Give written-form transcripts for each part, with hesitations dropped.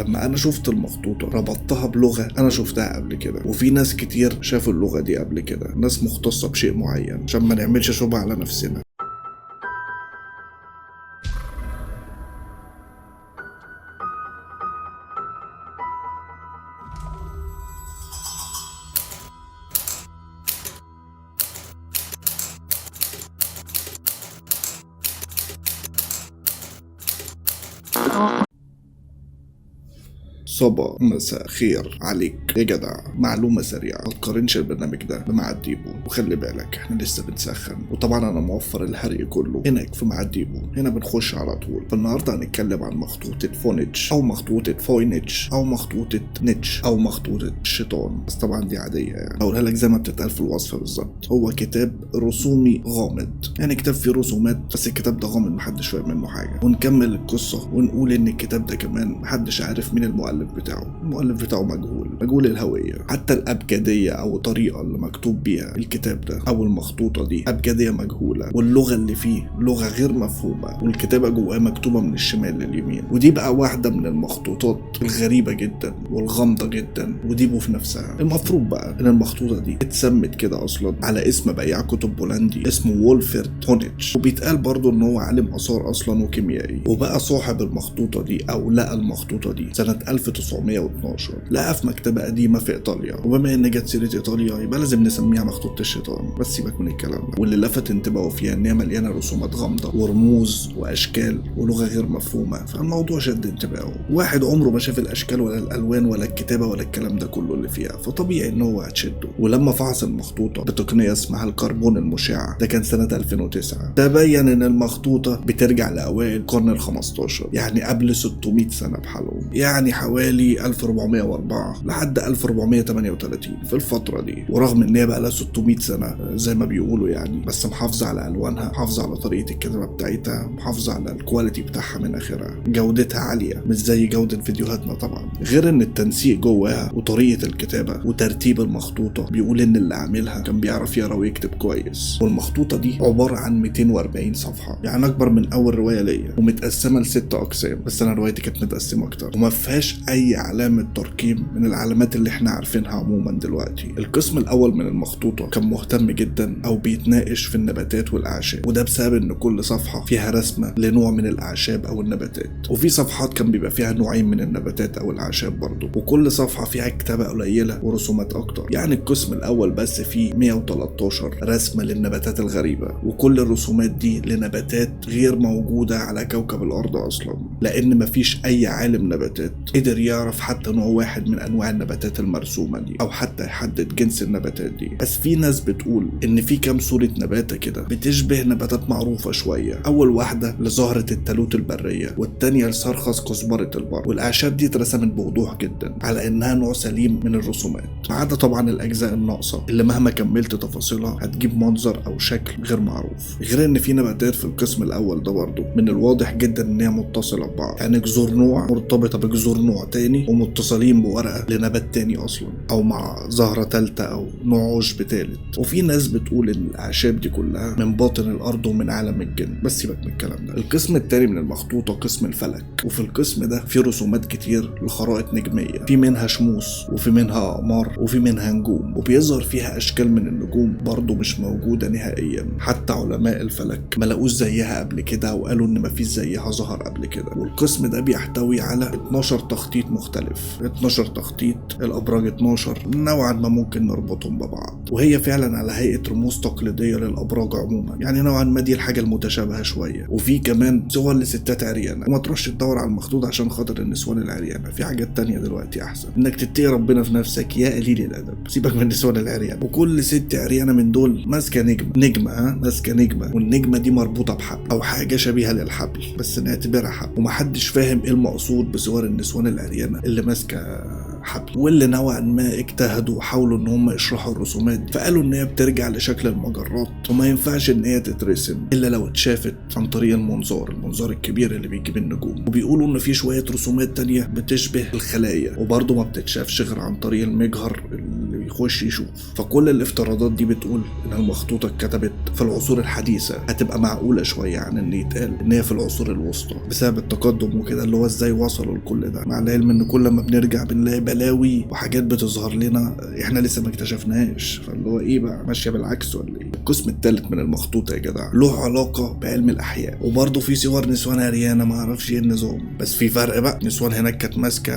ولما انا شفت المخطوطة ربطتها بلغة انا شفتها قبل كده، وفي ناس كتير شافوا اللغة دي قبل كده، ناس مختصة بشيء معين، عشان ما نعملش شبهة على نفسنا. صبا مساء خير عليك يا جدع. معلومة سريعة، ما تقارنش البرنامج ده بمع ديبو، وخلي بالك احنا لسه بنسخن، وطبعا انا موفر الهري كله هناك في مع ديبو، هنا بنخش على طول. فالنهارده هنتكلم عن مخطوطة فونيتش او مخطوطة فوينيتش او مخطوطة نيتش او مخطوطة الشيطان، بس طبعا دي عادية يعني هقولها لك زي ما بتتقال في الوصفة بالظبط. هو كتاب رسومي غامض، يعني كتاب فيه رسومات بس الكتاب ده غامض محدش فاهم منه حاجة. ونكمل القصة ونقول ان الكتاب ده كمان محدش عارف مين المؤلف بتاعه، المؤلف بتاعه مجهول الهوية. حتى الأبجدية أو الطريقة اللي مكتوب بيها الكتاب ده أو المخطوطة دي أبجدية مجهولة، واللغة اللي فيه لغة غير مفهومة، والكتابة جواه مكتوبة من الشمال لليمين. ودي بقى واحدة من المخطوطات الغريبة جدا والغامضة جدا وديبو في نفسها. المفروض بقى إن المخطوطة دي اتسمت كده أصلا على اسم بياع كتب بولندي اسمه وولفرد هونيتش، وبيتقال برضه إن هو عالم آثار أصلا وكيميائي، وبقى صاحب المخطوطة دي أو لقى المخطوطة دي سنة 1912، لقى في مكتبة قديمة في إيطاليا. وبما إن جت سيرة إيطاليا يبقى لازم نسميها مخطوطة الشيطان، بس سيبك من الكلام ده. واللي لفت انتباهه فيها إن هي مليانة رسومات غامضة ورموز وأشكال ولغة غير مفهومة، فالموضوع شد انتباهه. واحد عمره ما شاف الأشكال ولا الألوان ولا الكتابة ولا الكلام ده كله اللي فيها، فطبيعي إن هو هتشده. ولما فحص المخطوطة بتقنية اسمها الكربون المشع، ده كان سنة 2009، تبين إن المخطوطة بترجع لأوائل القرن ال15، يعني قبل 600 سنة بحالهم، يعني حوالي 1404 لحد 1438 في الفترة دي. ورغم ان هي بقى لها 600 سنة زي ما بيقولوا يعني، بس محافظة على الوانها، محافظة على طريقة الكتابة بتاعتها، محافظة على ال quality بتاعها من اخرها، جودتها عالية مش زي جودة فيديوهاتنا طبعا. غير ان التنسيق جواها وطريقة الكتابة وترتيب المخطوطة بيقول ان اللي عاملها كان بيعرف يقرا ويكتب كويس. والمخطوطة دي عبارة عن 240 صفحة، يعني اكبر من اول رواية ليا، ومتقسمة ل6 اقسام، بس انا روايتي كانت متقسمة اكتر، وما فيهاش اي علامة ترقيم من العلامات اللي احنا عارفينها عموما دلوقتي. القسم الاول من المخطوطة كان مهتم جدا او بيتناقش في النباتات والاعشاب، وده بسبب ان كل صفحة فيها رسمة لنوع من الاعشاب او النباتات، وفي صفحات كان بيبقى فيها نوعين من النباتات او الاعشاب برضو، وكل صفحة فيها كتابة قليلة ورسومات اكتر. يعني القسم الاول بس فيه 113 رسمة للنباتات الغريبة، وكل الرسومات دي لنباتات غير موجودة على كوكب الارض اصلا، لان مفيش اي عالم نباتات قدر يعرف حتى نوع واحد من انواع النباتات المرسومه دي، او حتى يحدد جنس النباتات دي. بس في ناس بتقول ان في كام صوره نباته كده بتشبه نباتات معروفة شوية، اول واحدة لزهره التالوت البرية، والتانية لصرخس كزبره البر. والاعشاب دي اترسمت بوضوح جدا على انها نوع سليم من الرسومات، ما عدا طبعا الاجزاء الناقصة اللي مهما كملت تفاصيلها هتجيب منظر او شكل غير معروف. غير ان في نباتات في القسم الاول ده برضه من الواضح جدا ان هي متصلة ببعض، يعني جذور نوع مرتبطة بجذور نوع تاني ومتصلين بورقه لنبات تاني اصلا، او مع زهره تالتة او نوع عشب تالت. وفي ناس بتقول ان الاعشاب دي كلها من باطن الارض ومن عالم الجن، بس سيبك من الكلام ده. القسم التاني من المخطوطه قسم الفلك، وفي القسم ده في رسومات كتير لخرائط نجميه، في منها شموس وفي منها اقمار وفي منها نجوم، وبيظهر فيها اشكال من النجوم برضه مش موجودة نهائيا، حتى علماء الفلك ما لقوش زيها قبل كده وقالوا ان مفيش زيها ظهر قبل كده. والقسم ده بيحتوي على 12 تخطيط مختلف، 12 تخطيط، الابراج 12 نوعا ما ممكن نربطهم ببعض، وهي فعلا على هيئة رموز تقليدية للابراج عموما، يعني نوعا ما دي الحاجة المتشابهة شوية. وفي كمان صور لستات عريانه، وما تروحش تدور على المخطوط عشان خاطر النسوان العريانه، في حاجات تانية دلوقتي احسن انك تتقي ربنا في نفسك يا قليل الادب، سيبك من النسوان العريانه. وكل ست عريانه من دول ماسكه نجمه، نجمه ها ماسكه نجمه، والنجمه دي مربوطة بحبل او حاجة شبيهه للحبل بس نعتبرها حبل، ومحدش فاهم ايه المقصود بصور النسوان العريانه اللي ماسكه حبل. واللي نوعا ما اجتهدوا وحاولوا ان هم يشرحوا الرسومات دي، فقالوا ان هي بترجع لشكل المجرات، وما ينفعش ان هي تترسم الا لو اتشافت عن طريق المنظار الكبير اللي بيجيب النجوم. وبيقولوا ان في شوية رسومات تانية بتشبه الخلايا، وبرضه ما بتتشافش غير عن طريق المجهر اللي ويخش يشوف. فكل الافتراضات دي بتقول ان المخطوطة اتكتبت في العصور الحديثة، هتبقى معقولة شوية عن ان يتقال ان هي في العصور الوسطى بسبب التقدم وكده، اللي هو ازاي وصلوا لكل ده، مع العلم ان كل ما بنرجع بنلاقي بلاوي وحاجات بتظهر لنا احنا لسه ما اكتشفناهاش، فاللي هو ايه بقى، ماشية بالعكس ولا ايه؟ القسم الثالث من المخطوطة يا جدع له علاقة بعلم الاحياء، وبرضه في صور نسوان عريانة ما اعرفش ايه النظام، بس في فرق بقى، نسوان هناك كانت ماسكة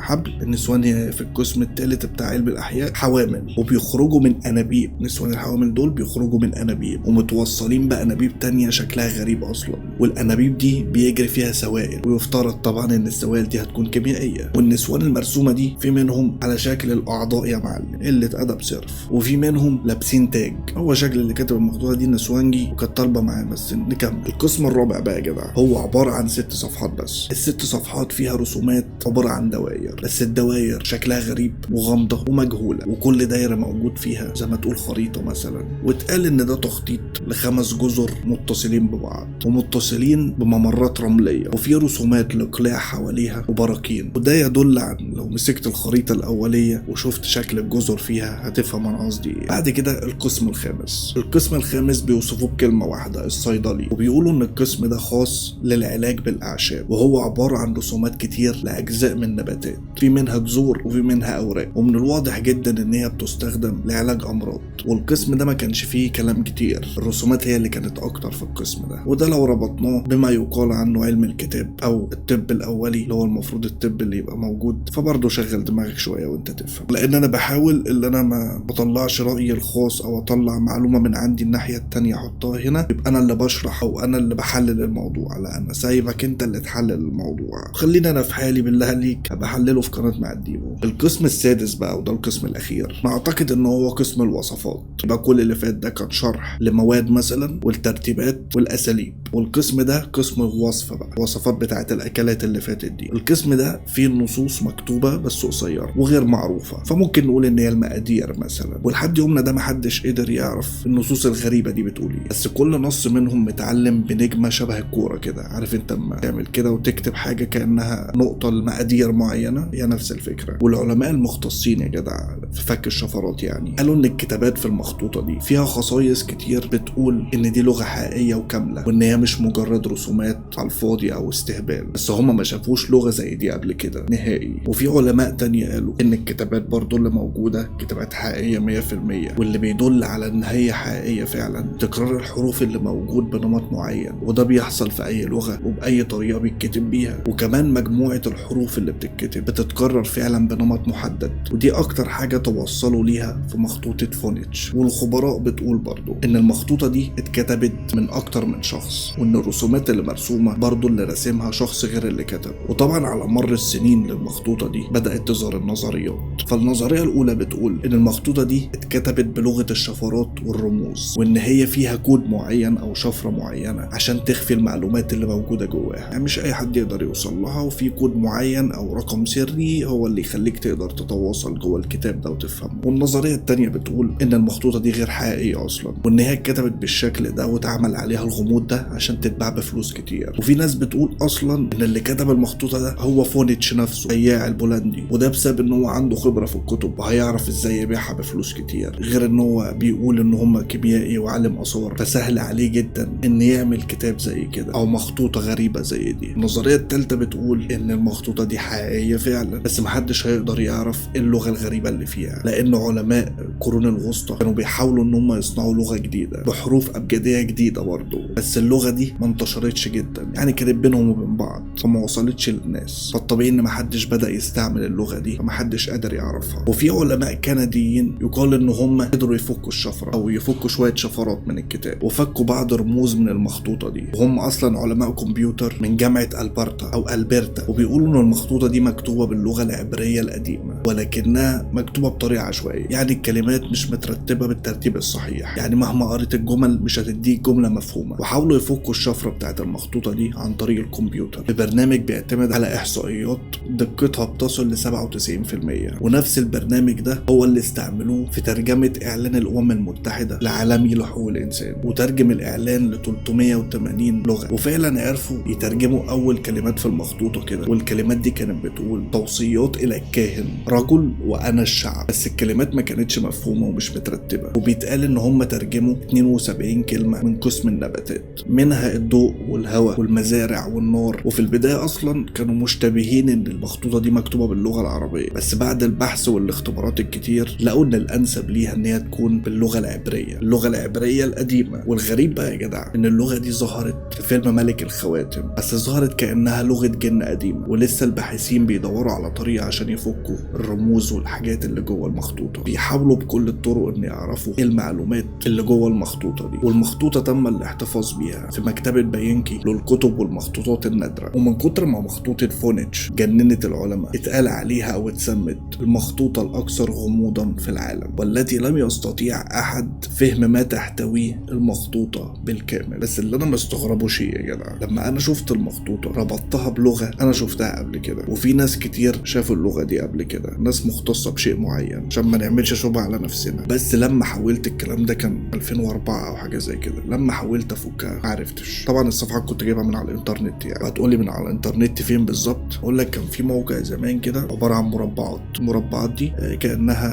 حبل، النسوان في القسم الثالث بتاع علم الاحياء حوامل وبيخرجوا من انابيب، نسوان الحوامل دول بيخرجوا من انابيب ومتوصلين بانابيب تانية شكلها غريب اصلا، والانابيب دي بيجري فيها سوائل، ويفترض طبعا ان السوائل دي هتكون كيميائية. والنسوان المرسومه دي في منهم على شكل الاعضاء يا معلم، قلة ادب صرف، وفي منهم لابسين تاج. هو شكل اللي كاتب المخطوطه دي النسوانجي وكانت طالبه معاه. بس نكمل. القسم الرابع بقى يا جدع هو عبارة عن 6 صفحات بس، ال6 صفحات فيها رسومات عبارة عن دوائر، بس الدوائر شكلها غريب وغامضه ومجهوله، وكل دايرة موجود فيها زي ما تقول خريطة مثلا، واتقال ان ده تخطيط ل5 جزر متصلين ببعض ومتصلين بممرات رمليه، وفي رسومات لقلاع حواليها وبراكين، وده يدل عن لو مسكت الخريطة الاولية وشفت شكل الجزر فيها هتفهم انا قصدي ايه. بعد كده القسم الخامس، القسم الخامس بيوصفوه بكلمه واحدة، الصيدلي، وبيقولوا ان القسم ده خاص للعلاج بالاعشاب، وهو عبارة عن رسومات كتير لاجزاء من نباتات، في منها جذور وفي منها اوراق، ومن الواضح جدا ان هي بتستخدم لعلاج امراض. والقسم ده ما كانش فيه كلام كتير، الرسومات هي اللي كانت اكتر في القسم ده، وده لو ربطناه بما يقال عنه علم الكتاب او الطب الاولي اللي هو المفروض الطب اللي يبقى موجود، فبرضه شغل دماغك شوية وانت تفهم، لان انا بحاول ان انا ما بطلعش رايي الخاص او اطلع معلومة من عندي الناحية التانية احطها هنا يبقى انا اللي بشرح او انا اللي بحلل الموضوع، لا انا سايبك انت اللي تحلل الموضوع، خلينا انا في حالي بالله عليك ابقى احلله في قناة مع الديبو. القسم السادس بقى وده القسم الاخير، ما اعتقد ان هو قسم الوصفات، يبقى كل اللي فات ده كان شرح لمواد مثلا والترتيبات والاساليب، والقسم ده قسم الوصفة بقى، الوصفات بتاعه الاكلات اللي فاتت دي. القسم ده فيه نصوص مكتوبة بس قصيرة وغير معروفة، فممكن نقول ان هي المقادير مثلا، ولحد يومنا ده محدش قدر يعرف النصوص الغريبة دي بتقول ايه، بس كل نص منهم متعلم بنجمه شبه الكورة كده، عارف انت اما تعمل كده وتكتب حاجة كانها نقطة لمقادير معينة، هي نفس الفكرة. والعلماء المختصين يا جدع في فك الشفرات يعني قالوا ان الكتابات في المخطوطه دي فيها خصائص كتير بتقول ان دي لغة حقيقية وكامله، وان هي مش مجرد رسومات على الفاضي او استهبال، بس هما ما شافوش لغة زي دي قبل كده نهائي. وفي علماء تانية قالوا ان الكتابات برضو اللي موجودة كتابات حقيقية 100%، واللي بيدل على ان هي حقيقية فعلا تكرار الحروف اللي موجود بنمط معين، وده بيحصل في اي لغة وباي طريقه بيتكتب بيها، وكمان مجموعة الحروف اللي بتتكتب بتتكرر فعلا بنمط محدد، ودي اكتر حاجة توصلوا ليها في مخطوطة فونيتش. والخبراء بتقول برضو ان المخطوطه دي اتكتبت من اكتر من شخص، وان الرسومات اللي مرسومه برضو اللي رسمها شخص غير اللي كتب. وطبعا على مر السنين للمخطوطه دي بدات تظهر النظريات، فالنظريه الاولى بتقول ان المخطوطه دي اتكتبت بلغه الشفرات والرموز، وان هي فيها كود معين او شفرة معينة عشان تخفي المعلومات اللي موجودة جواها، يعني مش اي حد يقدر يوصل لها، وفي كود معين او رقم سري هو اللي يخليك تقدر تتواصل جوه الكتاب ده وتفهمه. والنظريه الثانية بتقول ان المخطوطه دي غير حقيقية اصلا، وان هي اتكتبت بالشكل ده واتعمل عليها الغموض ده عشان تتباع بفلوس كتير. وفي ناس بتقول اصلا ان اللي كتب المخطوطه ده هو فونيتش نفسه، بياع البولندي، وده بسبب ان هو عنده خبره في الكتب وهيعرف ازاي يبيعها بفلوس كتير، غير ان هو بيقول ان هم كيميائي وعالم اثار، فسهل عليه جدا ان يعمل كتاب زي كده او مخطوطة غريبة زي دي. النظرية الثالثة بتقول ان المخطوطه دي حقيقية فعلا، بس محدش هيقدر يعرف اللغة الغريبة اللي فيها، لان علماء القرون الوسطى كانوا بيحاولوا ان هم يصنعوا لغة جديدة بحروف ابجديه جديدة برضه، بس اللغة دي ما انتشرتش جدا، يعني كانت بينهم وبين بعض فما وصلتش للناس، فالطبيعي ان محدش بدا يستعمل اللغة دي فمحدش قادر يعرفها. وفي علماء كنديين يقال ان هم قدروا يفكوا الشفرة او يفكوا شوية شفرات من الكتاب، وفكوا بعض رموز من المخطوطه دي، وهم اصلا علماء كمبيوتر من جامعه البرتا او البرتا، وبيقولوا ان المخطوطه دي مكتوبة باللغة العبرية القديمة، ولكنها مكتوبة بطريقة عشوائية، يعني الكلمات مش مترتبة بالترتيب الصحيح، يعني مهما قريت الجمل مش هتديك جملة مفهومه. وحاولوا يفكوا الشفرة بتاعت المخطوطه دي عن طريق الكمبيوتر ببرنامج بيعتمد على احصائيات دقتها بتصل ل 97%، ونفس البرنامج ده هو اللي استعملوه في ترجمه اعلان الامم المتحدة العالمي لحقوق الانسان، وترجم الاعلان ل 380 لغة، وفعلا عرفوا يترجموا اول كلمات في المخطوطه كده، والكلمات دي كانت بتقول توصيات الى الكاهن رجل وانا الشعب، بس الكلمات ما كانتش مفهومه ومش مترتبة. وبيتقال ان هم ترجموا 72 كلمة من قسم النباتات، منها الضوء والهواء والمزارع والنار. وفي البداية اصلا كانوا مشتبهين ان المخطوطه دي مكتوبة باللغة العربية، بس بعد البحث والاختبارات الكتير لقوا ان الانسب ليها ان هي تكون باللغة العبرية، اللغة العبرية القديمة. والغريب بقى يا جدع ان اللغة دي ظهرت في فيلم ملك الخواتم، بس ظهرت كانها لغة جن قديمة، ولسه الباحثين بيدوروا على طريقه عشان يفكوا الرموز والحاجات اللي جوه المخطوطه. بيحاولوا بكل الطرق ان يعرفوا ايه المعلومات اللي جوه المخطوطه دي. والمخطوطه تم الاحتفاظ بيها في مكتبه بينكي للكتب والمخطوطات النادرة. ومن كتر ما مخطوطة فونيتش جننت العلماء، اتقال عليها او اتسمت المخطوطه الاكثر غموضا في العالم، والتي لم يستطيع احد فهم ما تحتويه المخطوطه بالكامل. بس اللي انا مستغربه شيء يا جدع، لما انا شفت المخطوطه ربطتها بلغه انا شفتها قبل كده، وفي ناس كتير شافوا اللغة دي قبل كده، ناس مختصة بشيء معين، عشان ما نعملش شبهه على نفسنا. بس لما حاولت، الكلام ده كان 2004 او حاجة زي كده، لما حاولت افكها ما عرفتش. طبعا الصفحة كنت جايبها من على الانترنت، يعني هتقولي من على الانترنت فين بالظبط؟ اقول لك كان في موقع زمان كده عبارة عن مربعات، المربعات دي كانها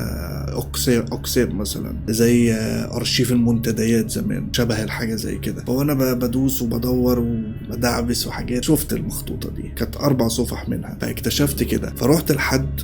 اقسام مثلا زي ارشيف المنتديات زمان، شبه الحاجة زي كده. فانا بدوس وبدور وبدعبس وحاجات، شفت المخطوطه دي كانت 4 صفح منها، فاكتشفت كده. فروحت لحد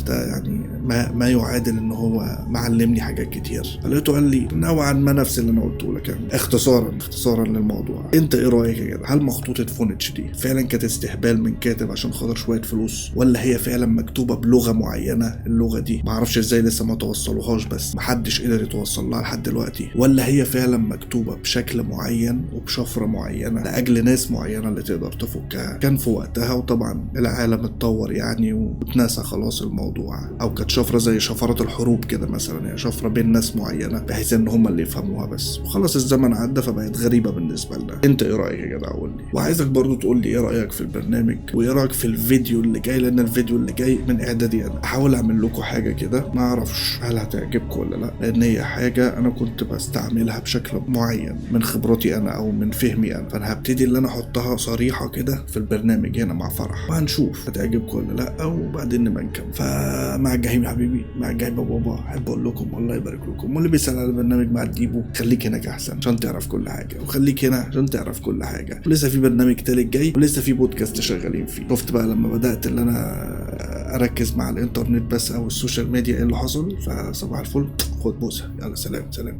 ده يعني ما يعادل ان هو معلمني حاجات كتير، فلقيته قال لي نوعا ما نفس اللي انا قلته لك، يعني اختصارا للموضوع. انت ايه رايك يا جدع؟ هل مخطوطة فونيتش دي فعلا كانت استهبال من كاتب عشان خاطر شوية فلوس، ولا هي فعلا مكتوبة بلغه معينة؟ اللغة دي معرفش ازاي لسه ما توصلوهاش، بس محدش قدر يتوصل لها لحد دلوقتي، ولا هي فعلا مكتوبة بشكل معين وبشفره معينة لاجل ناس معينة اللي تقدر تفكها كان في وقتها؟ وطبعا العالم اتطور يعني واتنسى خلاص الموضوع، او كانت شفرة زي شفرات الحروب كده مثلا، يعني شفرة بين ناس معينة بحيث ان هم اللي يفهموها بس، وخلاص الزمن عدى فبقت غريبة بالنسبة لنا. انت ايه رايك يا جدع؟ قول لي. وعايزك برضو تقول لي ايه رايك في البرنامج، وايه رايك في الفيديو اللي جاي، لان الفيديو اللي جاي من اعدادي انا احاول اعمل لكم حاجة كده، ما اعرفش هل هتعجبكم ولا لا، لان هي حاجة انا كنت بستعملها بشكل معين من خبرتي انا او من فهمي انا، فانا هبتدي اللي انا احطها صريحه كده في البرنامج هنا مع فرح، وهنشوف هتعجبكم ولا لا، وبعدين نبقى نكمل. فمع الجحيم يا حبيبي، مع الجحيم يا بابا، احب اقول لكم الله يبارك لكم. واللي بيسال على البرنامج مع الديبو، خليك هناك احسن عشان تعرف كل حاجة، وخليك هنا عشان تعرف كل حاجة. ولسه في برنامج تالت جاي، ولسه في بودكاست شغالين فيه. شفت بقى لما بدات اللي انا اركز مع الانترنت بس او ال social media ايه اللي حصل؟ فصباح الفل، خد بوسه، يلا سلام سلام.